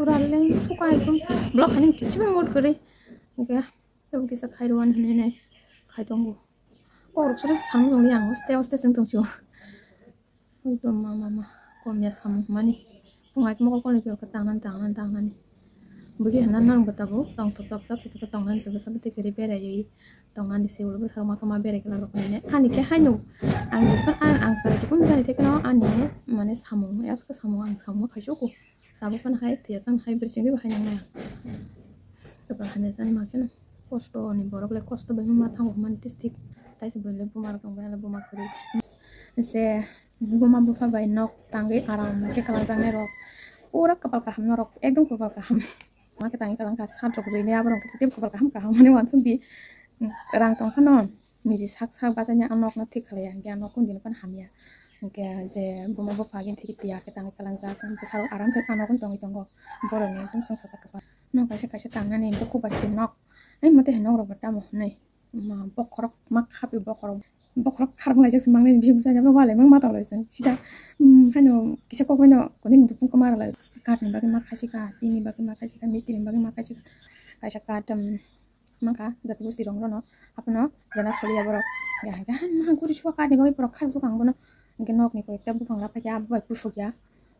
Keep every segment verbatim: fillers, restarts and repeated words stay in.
Pura leng suka ekdom block hani kichibin mode kwrwi. Hingke tebo kisa khairwan hinwi nai khai tongo. Korok sore samung tongdi ang oste oste chwng tongphio. Ekdom ma ma ma komya samung mani. Pungai mokol kolni khe tangnani tangnani tangnani. Bwkhe hwnna norok bo tabuk tongthok tokjak se tabuk tongnani se bwsa bwtwi kwrwi beraiwi tongnani se ulo bwsarok ma tongma berai kwlak rok hinwi ani khe haino ang jespan ang ang chwrai chikon jani thekno ani mane samung yasko samung ang samung khaisoko. Tabuk phano hai thwiya chang hai bwrwi chengwi bo hai nangnai ang. Kwbang hamya chani ma kheno kosto ni borok le kosto bai ma thango mani tistik. Taisa bwrwi le buma rok tong bai le buma kwrwi. Se buma bupha bai nok tangwi aram khe kwlajak nai rok. Pura kwpal kaham norok ekdom kwpal kaham. Ma khe tangwi kwlangkha sat rok rwini aborok khe tei kwpal kaham kaham mani uansuk di. Rang tong phano. Niji sak sak bachaina a nokno thik khlaiya, hwnkhe a nok kundini phano hamya. Hwnkhe je buma bupha gini thik tiya khe tangwi kwlangjak, bwsarok aram khe a nogo tongwi tongo. Borokni ekdom chwngsacha kwbang. Nok kaisa kaisa tangnani bukuba se nok. Ai, mote hai nok rok bo tamo hwnwi. Ma bokhorok ma khapi bokhorok. Bokhorok kharmalaijak se mangnani bihik bwsajak no walai mang ma tonglaijak. Sida, hmm, haino kisa kok baino kuni dukung kwma rwlai. Kath ni bagwi ma khaisika, tin ni bagwi ma khaisika, mistri ni bagwi ma khaisika. Kaisa kath, um, Mankha jati gosti rok no haphano jana soliya borok. Hingke hingke han maha guri suka kaini bagwi borok kharok suka ang bono. Hingke nokni koi ekta buphang rok paikha abo bai pusukya.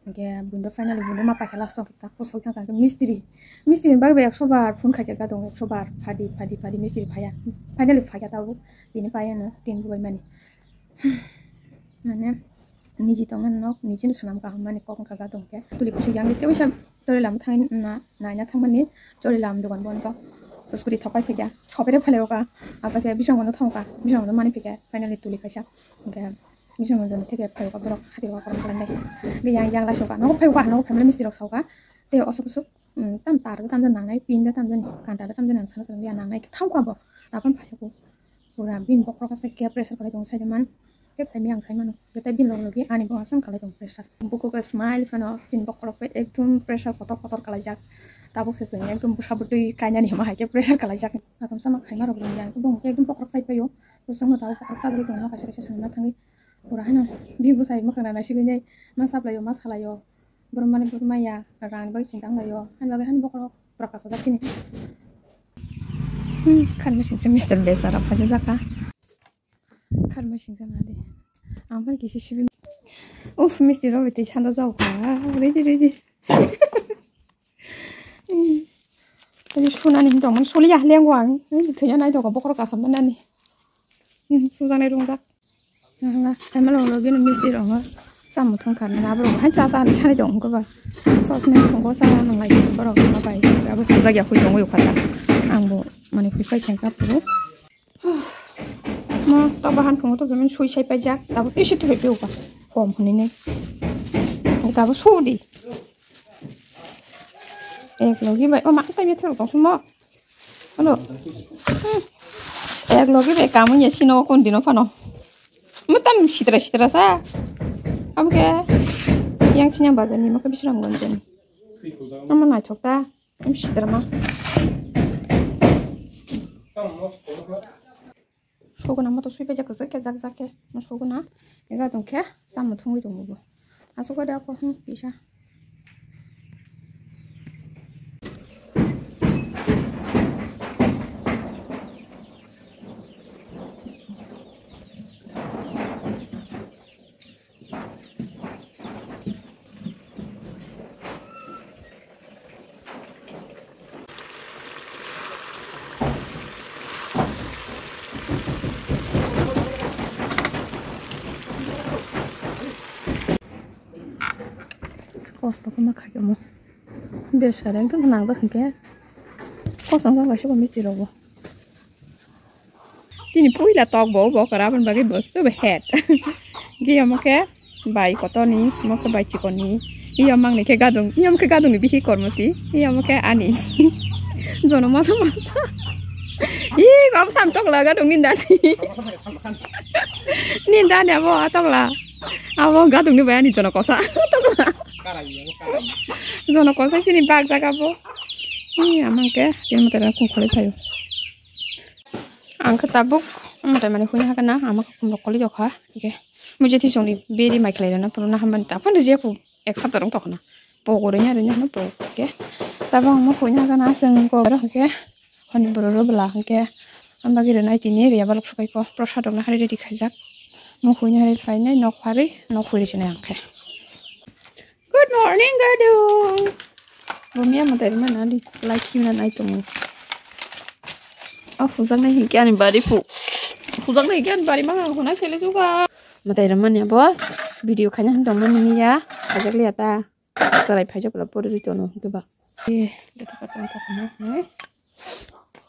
Hingke bundo finally bundo ma paikha last o khe kusuk thang thang khe mistri. Mistri ni bagwi bai ekso bar phone khaikha gadong ekso bar phadi phadi phadi mistri phaiya. Finally phaikha tabuk tini paiya no tin bubai mani. Mane niji tongna nok niji no swnam kaham mani kok wngkha gadong khe tuli kusuk yang tei uisa. Chorilam thang na naina thangmani chorilam dogan bondo. Scooty thok pai phikya sopere phelaio ka. Apa khe bisong bondo thangka bisong bondo mani phikya finally tuli kaisa. Hingke bisong bondo theke phaio ka borok hati rok korok khalai nai. Hingke yang yang lai soka nogo phaio ka nogo family misti rok soka. Tei osok osok tam tar tam nangnai pin da tam jani kanta da tam jani ang sana sana nangnai thangka bo. Tapan phaio. Pura bini bokhorok kaisa khe pressure khlai tongo saiman. Khe saimaya ang saimano. Khe tai bini logi logi ani bo aswk khlai tongo pressure. Bukugo smile phano chini bokhorok khe ekdom pressure kotor kotor khlaijak. Tabuk se chwng ekdom bwsa bwtwi kainani hwnba hai khe pressure khlaijak. Natom sama khaima rok rwngya. Bong khe ekdom bokhorok chai paio. Bwswkno tabuk bokhorok chajagwi tongo kaisa kaisa swngna thangwi. Pura haino bini bwsai mwkhang nana sigwi nai ma saplaio ma salaio. Borok mani borok maya rang bai sing tang laio. Hani bagwi hani bokhorok pura kasajak chini. Hmm, kharmai singsa mister Besara phaijak ka. Kharmai singsa nadi. Ang bai kisi sibi. Uf, misti rok tei sanda jao ka. Ready, ready. Tei sunani hinwi tongmani soliya lengwang. Nini thwiya nai dogo bokhorok kasam nani. Hmm, sujaknai rungjak. Nangla, kaima lo lo bini misti rok no. Samung thang kar nang aborok hai cha cha ni sanai tong ko ba. Sos nang thong ko sa nang lai borok ma bai. Abo thujak ya khui tong yo khata. Ang bo mane khui kai chang ka puro. Mo ta bahan thong to bini sui sai pa jak. Tabo tisi thoi pe uka. Form honi ne. Tabo su di. Ek logi bai o ma ta ya thoi ko mo. Ano. Hmm. Ek logi be kamu ya sino kon dino phano. Mutam sitra sitra sa. Amke yang sinyang bazar ni maka bisram gonjen. Ama naithok ta. Am sitra ma. Soguna moto sui pejak jak jak jak ke. Mo soguna. Ega dong ke. Samo thungwi dong bo. Asuk da ko hmm kisa. Kosto khe ma khaikhe mo. Besar ekdom nangjak hinkhe. Kosong jak bai se bo misti rok bo. Chini puila tok bo, bo kwra aboni bagwi bo se bo het. Giya mo khe bai kotorni, mo khe bai chikorni. Iya mangni khe gadung, iya mo khe gadungni bihi kormoti. Iya mo khe ani. Jono masa masa. Ih, abo sam tokla gadung nindani. Nindani abo a tokla. Abo gadungni bai ani jono kosa. Tokla. Jono kosa chini bag jaga bo. Ih, amang khe tin mata kung kholai phaio. Ang khe tabuk, mwtai mani hwnwi hakhe na, ama khe khumrok kwlwi tongkha, hwnkhe mui je thisongni beri mai khlai rwna phuru na hamani ta phano rwjaya khu ek sapta rwng tongkha na, Pogo rwnya rwnya hwno pogo khe. Tabang mo khuina gana chwng ko ro khe. Honi boro ro bwla hwnkhe. Ambagwi rwnai tini riya balok sukai ko. Prosad rok nahari ready khaijak. Mo khuina hari phainai nok pharwi nok khui rwchinai ang khe. Good morning, Gadung. Bo miya mwtai rwmani ali light khibina nai tongo. O hujaknai hinkhe ani bari phu. Hujaknai hinkhe ani bari mangna hwnai sele juga. Mwtai rwmani abo video khaina hwn tongmani miya. Khaijak liya ta. Chwrai phaijak pura pori rwi tono hinkhe ba. Eh, data patang patang hwnai.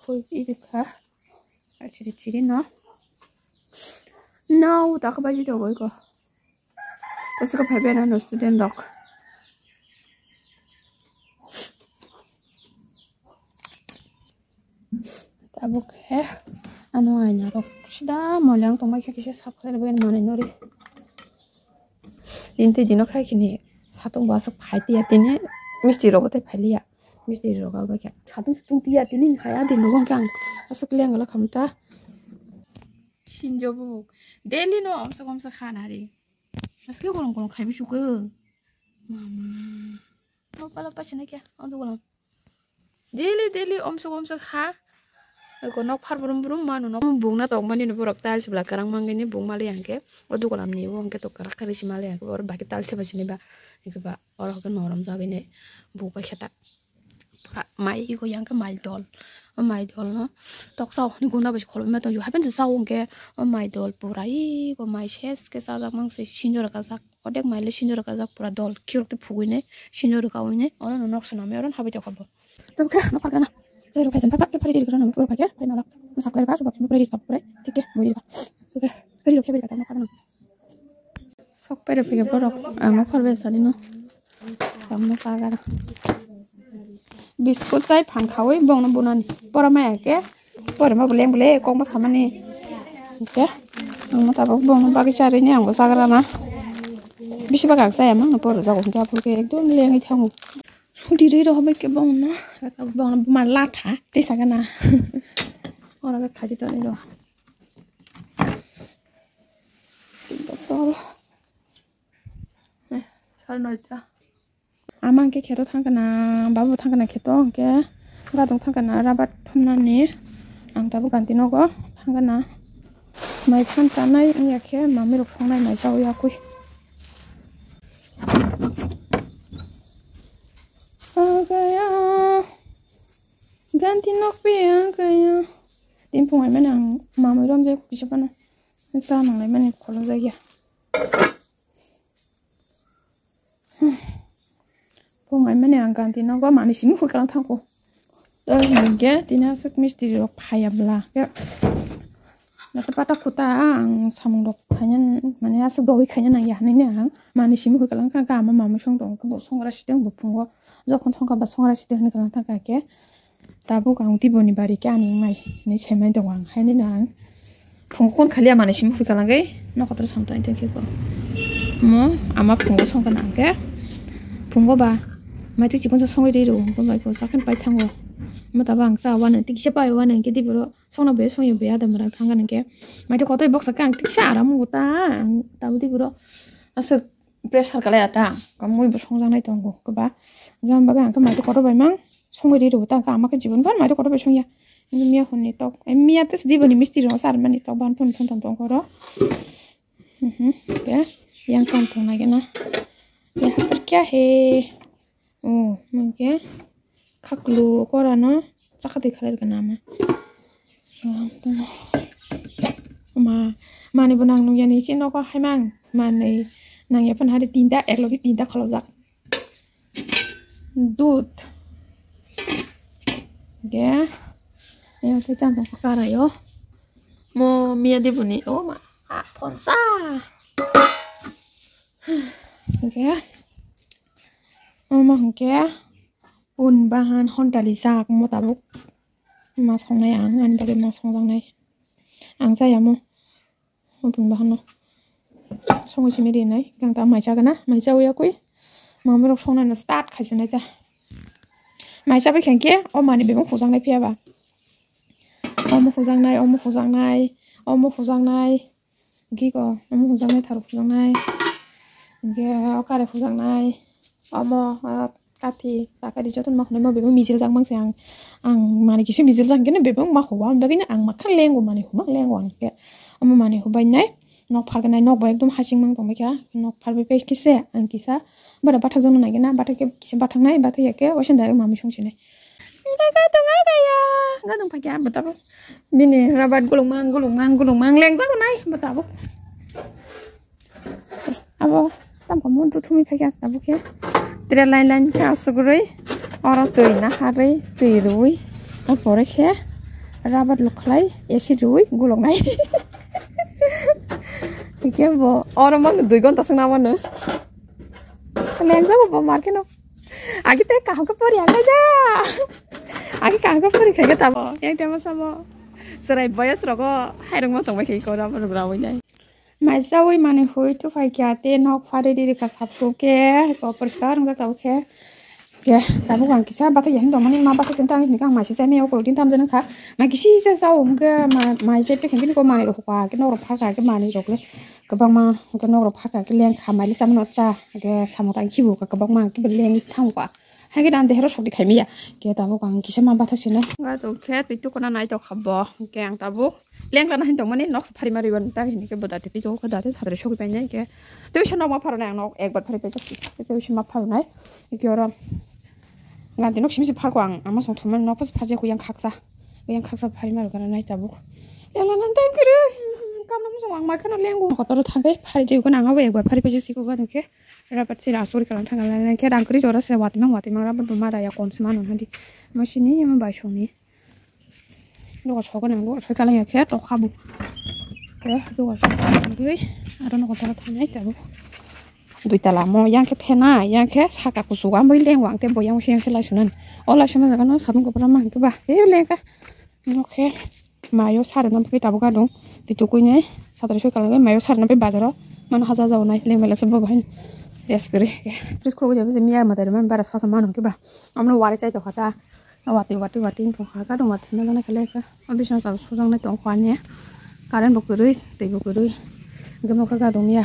Hoi iri kha. Achiri chiri no. No, ta kha baji to goi ko. Kasi ka phaibe na no student rok. Tabuk he ano aina rok sida moilang tongmai khe kisa sap khlai bai manwi nori. Din tei dino khai khini satung bo aswk phai tiya tini misti rok bo tei phai liya. Misti rok abo khe satung satung tiya tini haya din rok khe ang aswk leng gala khamta. Sinjo bubuk. Daily no omsok omsok kha nari. Aske golong golong khaibi sukung. Mama. Lopa lopa sini kya. Aduh golong. Daily daily omsok omsok kha. Eko nok phar brum brum manu nok bung na tong mani no borok tiles bla karang mangini bung mali angke. O dugolam ni bo angke to karak kari si mali angke bor baki tiles ba sini ba. Eko ba oro ke norom jagini bung pai kheta. Pura mai ego yang khe mai dol. O mai dol no tok sao ni gunda bai kholobima tong yo. Hapen sao hwnkhe o mai dol pura ego mai ses khe sajak mang se sinjora kajak. Odek mai le sinjora kajak pura dol. Kirok te phugui ne sinjora kaui ne. Oro no nok swnam oro habai tokha bo. Tong khe no parkana. Jai rok phaisam phak phak khe phari ri rok no pura phai khe phai nalak. Mo saklai ka subak sini phari ri ka pura. Thik khe bui ri ka. Oke. Phari rok khe bui ri ka ta no parkana. Sok pere peke borok ang no phar bai sari no. Tamno sagar. Biskut chai phan khaui bongno bunani. Pora maya ke. Pora ma buleng bule kok ma samani. Ke. Ang no tabok bongno bagi chari ni ang bo sagar na. Bisi bag ang chaya mang no pora jago ke apur ke ekdom leng i thango. Di ri ro bai ke bongno. Bongno ma latha. Tei sagar na. Ora ke khaji to ni ro. Botol. Eh, sar noita. Ama hwnkhe kheto thangkana, babu thangkana kheto hwnkhe gadung thangkana rabat thumnani. Ang tabuk ganti nogo thangkana. Mai phan chanai wngya khe mami rok songnai mai chaui yakui. Agaya. Ganti nok pi agaya. Tin phung ai mani ang mamui rom jai kisa pano. Cha nang lai mani kholo jai ya. Phung ai mani ang ganti nogo mani simi hui kalang thangko. Tei hwnkhe tini aswk misti rok phaiya bwla. Nokha pata khuta ang samung rok khaina mani aswk dogwi khaina nangya hinwi ang mani simi hui kalang kha ama mamui song tong khe bo songra siteng bo phungo jokhon songkha ba songra siteng hinwi kalang thangkha khe tabuk ang tiboni bari khe ani wngnai hinwi saimani tongo ang haino ang phungo kon khaliya mani simi hui kalangwi nokotro samtani tongkhe bo mo ama phungo songkha nang khe phungo ba maitwi chikonsa songwi rw rw bo bai bo sakhen pai thango mo tabuk ang cha wanang tei kisa pai wanang khe tei boro. Songno be songyo be adam rang thang ganang khe. Maitwi kotoi boksa khe ang tiksa aram wngkha ta ang tabuk tei boro aswk pressure kalai ata ang kamui bo songjaknai tongo kwba. Jang bagwi ang khe maitwi kotor bai mang songwi ri rw ta ang khe ama khe jibon phan maitwi kotor bai songya. Miya hwnni tok miya tei diboni misti rok sar mani tok ban phun phun tong tong koro. Khe yang kam tong nai gana. Ye hatar kya he? Oh, mangke khaklu korano chakha twi khalai rwkha nama. Ma, mani bo nang nungya ni si nogo haimang manwi nangya phano hari tinta eklogi tinta kholojak. Dud. Ge. Eo te chan tong karayo. Mo miya dibuni. Oh ma. A ponsa. Ge. Omo hwnkhe pun bahan hontalijak mo tabuk ma songnai ang ani bagwi ma songjaknai ang chaya mo pun bahan no songwi simi rinai ang ta mai chagana mai chawi yakwi mamwi rok songnai no start khaijaknai ta mai chabai khe o mani bebak hujaknai phiya ba omo hujaknai omo hujaknai omo hujaknai. Giko, omo hujaknai, tharuk hujaknai. Hingke o kare hujaknai. Omo, ah, kathi, takari jotono ma hwnwi ma bebak mijil jak mang se ang, ang mani kisa mijil jak khe no bebak ma huwa, ang bagwi no ang makha lengo mani huma lengo ang khe. Omo mani hubai nai, nok phargwi nai, nok bai ekdom hasing mang tongbai kha, nok pharbai pai khe se ang kisa, bada bathak jakno nai khe na, bathak khe kisa bathak nai, bathak ya khe waisa direct mami song sinai. Ida ka tong ai kaya, gadong phai kha bwtabo. Bini rabat gulung mang, gulung mang, gulung mang, leng jago nai bwtabo. Abo tamkha mudu thumi phai kha tabuk khe. Tere line line khe asugurui oro twi naharwi twi rwi. Apore khe rabat lukhlai acid rwi guloknai. Hingke bo oro mang dui gonta sung namano. Lengjabo bo markeno. Agi te kaham khe pori ang ja. Agi kaham khe pori khaikhe tamo. Yang temo samo. Serai boyos rogo hairung ma tongbai khai kora bo rwgrawoi nai. Mai sawi mani hui tu phai kya te nok phari di rika sapsu ke ko poriskar wng jak tabuk khe. Ke tabuk ang kisa bathai ya hindo mani ma bathai senta ang hinika ang mai se chai maya ko din tam jana kha. Mai kisi se sao hwnkhe mai se te khengkhe ko mani rok kha ke nok rok pha kha ke mani rok le kwbangma hwnkhe nok rok pha kha ke leng kha mai le chama no cha ke samung tang khibu kha kwbangma hwnkhe leng thang kha. Hai ke dan dehero sokdi khai maya ke tabuk ang kisa ma bathai sinai. Ga to khe twi tukuna nai to kha bo hwnkhe ang tabuk. Lenglana hin tongmani nok phari ma rwibani ta hini ke bo dati twi tongo kha dati sadre sogwi painai ke. Tei se nok ma pharnai ang nok ekbar phari paijak si. Tei se ma pharnai. Ke oro ganti nok simi se pharko ang ama song thumani nok phas pharjak yang khaksa. Yang khaksa phari ma rwgana nai tabuk. Lenglana ta guru. Kamna musung ang mar khano lengo. Kotor thangkai phari rwgana ang abo ekbar phari paijak si ko gadang ke. Rapat si asuri kalang thangka lai ke rang kri jora se watimang watimang rapat bo mara ya kom se mano hadi. Masini yama bai songni. Doga sokon ang doga soi kalang ya khe tokha bo. Ke doga sokon ang dui aro nogo tara thanai tabo. Dui tala mo yang khe thena yang khe saka kusugo ambo leng wang te bo yang yang khe lai sunan. O lai suma jaga no sabun kopra mang ke ba. Te leng ka. No khe mayo sari no bwkhe tabuk adung. Ti tukui nai satri soi kalang mayo sari no bai bazaro. Mano haja jago nai leng belak se bo bahai. Res kri. Pris khulugui jabe miya matai man bara sasa mano ke ba. Amno wari chai to khata. Wati wati wati wngtong kha, gadong wati sina gana khe lekha. O bising sal sujak nai tong kha ani. Current bo kwrwi, twi bo kwrwi. Hwnkhe mokhe gadong ya.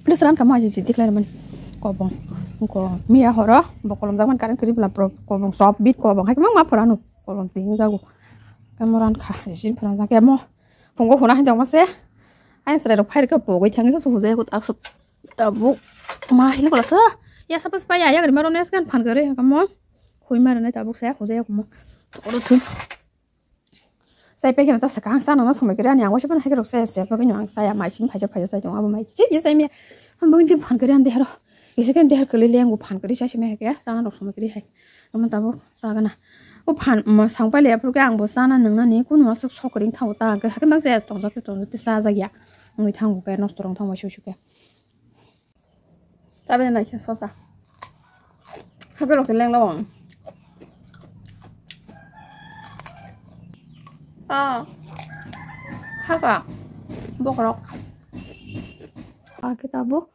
Please ran kha ma ji ji tikhlai man. Kobong. Ko miya horo bo kolom jak man current kwrwi bla pro kobong sob bit kobong hai ma ma phorano kolom ting jago. Kamo ran kha jin phran jak ya mo. Phungo huna hai jong ma se. Ai sre rok phai kha pogoi thang kha sujai ko tak sub. Tabuk ma hino kola sa. Ya sapas pa ya ya gari maro nes kan phan gari kamo. Hui maro nai tabuk sa hujai ko mo. Oro thum. Sai pe kena ta sakang sa nang somoi kere ani ang waisa ban hai rok sai se pa kino ang saya mai sim phaja phaja sai tong abo mai si si sai mi. Ham bang din phan kere an deharo. Ise ken dehar kele le ang phan kere sai se me ke sa nang rok somoi kere hai. Amo tabuk sa gana. O phan ma sang pai le apro ke ang bo sa na nang na ni kun ma sok sok ring thau ta ke hakin bang se tong jak tong jak sa jak ya. Ngi thang ke nos torong thang mai su su ke. Chabe nai khe sosa. Khabe rok leng lawang. Ah. Khaka. Bokrok. Ake tabo.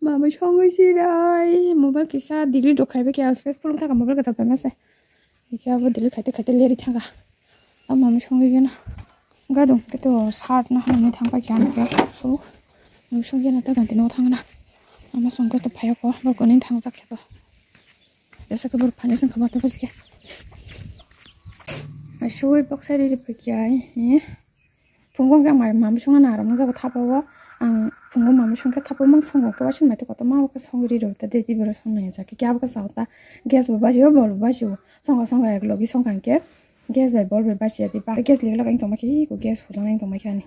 Mama songwi sirai. Mobile kisa delete rok khaibe kya space pulung thaka mobile kata pemase. Ikhe abo delete khaite khaite leri thanga. Amo mami songwi gana. Gadung khe to shirt no hanani thang paikha ano khe. Tabuk mami songwi gana ta ganti no thangna. Ama song khe to phayoko bo koni thang jak khe to. Jesa khe bor phani song khabar to bujikhe. Ai soi bok sai ri paikha ai. Phungo hwnkhe ang mai mami songna narwkma jago thapao. Ang phungo mami songkhe thapao mang songo khe waisa mai toko to ma khe songri rw ta de tiboro songna ya jakhe khe abo khe sao ta gas bo basio bol bo basio songo songo ek logi songkha hwnkhe gas bai bol bai basia di ba gas lega lega wng tongma khe gas hujak nang tongma khe ani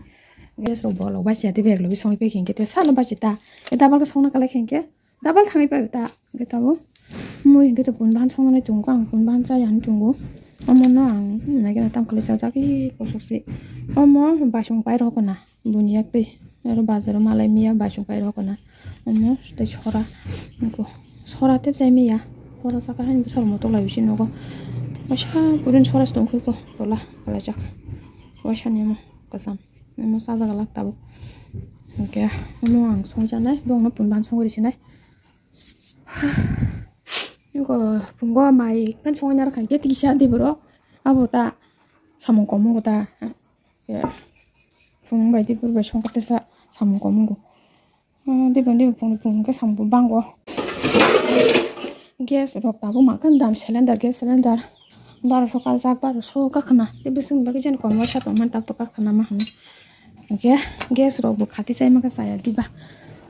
gas rok bol rok basia di ba ek logi songwi pai khe hwnkhe te salo basi ta double khe songna kalai khe hwnkhe. Double thangwi pai ta hwnkhe tabuk. Mui hwnkhe to pun bahan songnani tongo, ang pun bahan chaya hinwi tongo. Omono ang naikhe na tamo khlai chajagwi kosok se. Omo baisong pairok na boni yak tei oro bazaro malai miya baisong pairok na. Omo tei sora nukho. Sora tei chai miya. Sora saka haino bwsarok motok lai bisi nogo. Waisa purin sora se tongkhe ko tola kalaijak. Waisa ni omo kwcham. Omo chajak glak tabuk. Hwnkhe omo ang songjanai, bongno pun bahan songwi sinai. Nokho phungo mai phano songwi narwkha hwnkhe tikisa tei borok abo ta samung kom wngkha ta. Phung bai tei bwrwi bai songkha tesa samung kom wngkha. Diba diba phung phung khe samung bango. Gas rok tabuk ma khe dam cylinder, gas cylinder baroso kajak, baroso kakhwna. Tei bising bagwi jani komo sa tongmani tak to kakhwna ma hwnwi. Hwnkhe gas rok bo khati chai ma khe chaya diba.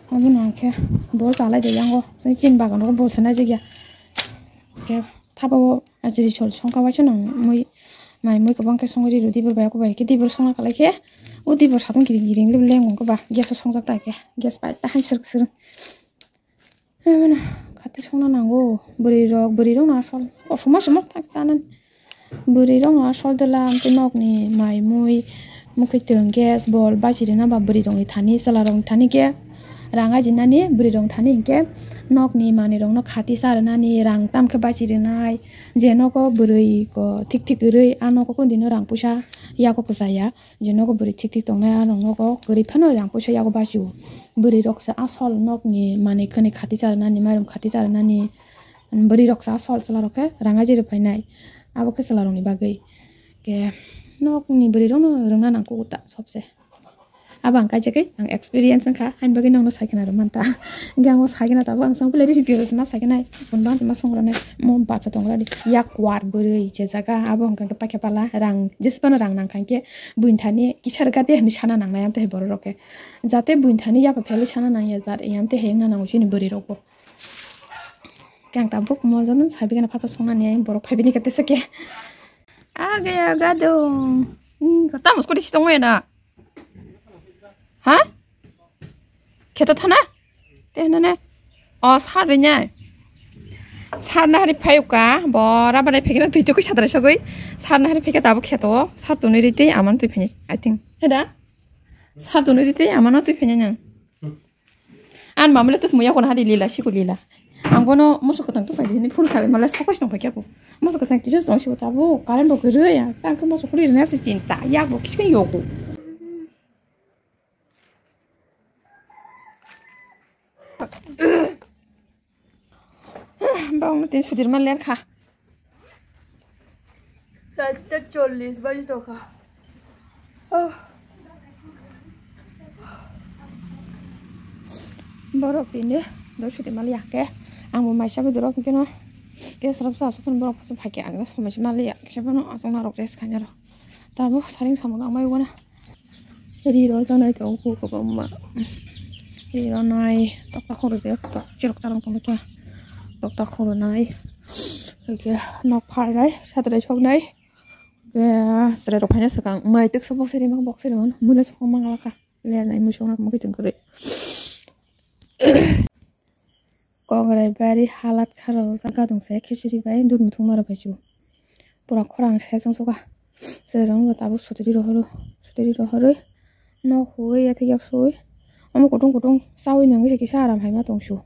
Omono hwnkhe bol chalai de yango. Chini bagan rogo bol se nai jak ya. Hwnkhe thapa o ajri sol songkha waisa nang mui mai mui kwbang khe songwi rw di bwrwi bai khe dibor songna kwlai khe o dibor satung kiring kiring leng wng khe ba gas o songjak ta khe gas pai ta hai swrwk swrwng. Emano khati songna nango bwrwi rok, bwrwi rok no asol kosom ma se mok thang chanani. Bwrwi rok no asol dwla amtwi nok ni mai mui mwkhwtwng gas bol bachi rwna ba bwrwi rok ni thani chwla rok ni thani khe rang ajinani bwrwi rok thani hinkhe nok ni manwi rok no khati cha rwnani rang tam khe bachi rwnai je nogo bwrwi ko thik thik rwi a nogo kondino rang puisa yago kwchaya. Je nogo bwrwi thik thik tongnai, ano nogo kwrwi phano rang puisa yago bachio. Bwrwi rok se asol nok ni manwi khwnwi khati cha rwnani, mairum khati cha rwnani. Bwrwi rok se asol chwla rok khe rang ajirwi phainai. Abo khe chwla rok ni bagwi. Ke nok ni bwrwi rok no rwngna nang kugo ta sobse. Abo ang kaisa khe ang experience wngkha, haini bagwi nokno sai khna rw manta. Hwnkhe ang o sai khna tabuk ang chwng pele risi piyok ma sai khna, bun bang ma song rwnai, mo bacha tong radi. Yak kwar bwrwi je jaga, abo hwnkha khe paikha pala, rang, jesphano rang nang kha hwnkhe, buini thani kisa rwkha de hwnwi sana nangnai, amtwi hai borok rok khe. Jate buini thani yapha phelwi sana nang ya, jat, yamtwi hai wngna nango chini bwrwi rok bo. Khe ang tabuk mo joto sai bigana phar phar song nani, borok phai bini khe tesa khe. Age aga dong. Hmm, tamo skori si tong ya na. Ha? Kheto thana? Te hwnane. O, sar rinai. Sar nahari phayuka, bo rubber nai phekena twi tokoi sadra sogoi. Sar nahari pheka tabuk kheto, sar tunui ri tei amano twi phani, I think. Heda? Sar tunui ri tei amano twi phani nang. An mamle tus muya kono hari lila, siku lila. Ang bono moso kwthang tongphai di hinwi phone khalai male sokoi tongphai khe bo. Moso kwthang kisa tong sibo tabuk current bo kwrwi ya. Tang khe moso khuli rwna se chinta yak bo kiskhe yogo. Bang tin sudir ma ler kha. Satta chollis baji tokha. Oh. Borok tini doi sudir ma liya ke. Ang bo maisa bidorok kino. Ke sarap sa asuk borok phasa phai ke ang somai se ma liya. Kisa bono asuk narok rest khaina rok. Tabuk saring samung nang mai wana. Ri rok janai tongo kwbangma. Ri rok nai tokta khoro je chirok charong tongkha. Tokta khoro nai. Hwnkhe nok pharnai, satrai soknai. Hwnkhe chwrai rok phaina swkang mai twksa bok sari bok sari mano mula sokma manglakha. Lernai mui sokna mukhe tongkha rwi. Kongrai bari halat kharo jaga dong se khichiri bai dudum thwngma rok bai chu. Pura khorang se chwng suka. Chwrai rok tabuk sotiri rohoro. Sotiri rohoroi. Nok huwi ya thik yak suwi. Omo kutung kutung chawi nangwi se kisa aram hai ma tong su.